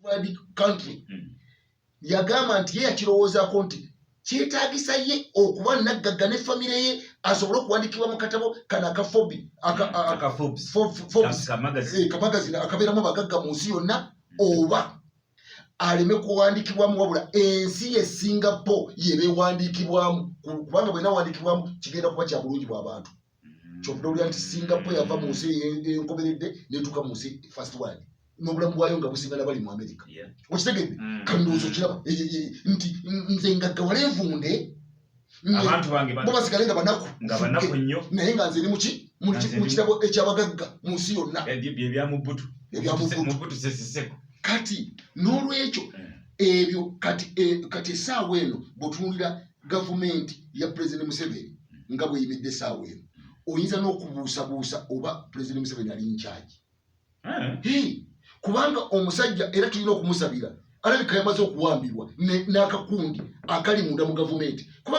World country. Yagamba nti ye yakirowoozaako nti kyetaagisa ye okuba naggagga ne famire ye asobole okuwandikibwa mu katabo kano aka Forbes, Aka Forbes. Forbes. Ka magazine. Kamagazini akabeeramu abagagga mu nsi yonna, oba aleme kuwandikibwamu, wabula ensi ye Singapore yeba ewandiikibwamu, kubanga bwena wandikibwamu kigenda kuba kya bulungi bw'abantu. Kyovudde owulira nti Singapore yava mu nsi enkomeredde netuuka mu nsi first world, n'obulamu bwayo nga businga nabali mu America. Okitegedde? Kandowooza okiraba nti nze ngaggawala envunde abantu bange bo basigale nga banaku, nga banaku nnyo, naye nga nze ndi muki Nga nze mu kitabo ekyabagagga mu nsi yonna. Ebyo bya Mubutu. Ebya Mubutu. Mubutu Seseseko. Kati n'olwekyo ebyo kati essaawa eno bw'otunuulira gavumenti ya Pulezidenti Museveni nga bweyimidde essaawa eno, oyinza n'okubuusabuusa oba Pulezidenti Museveni ali in charge. Kubanga omusajja era tulina okumusabira, alabika yamaze okuwambibwa n'akakundi akali munda mu gavumenti kuba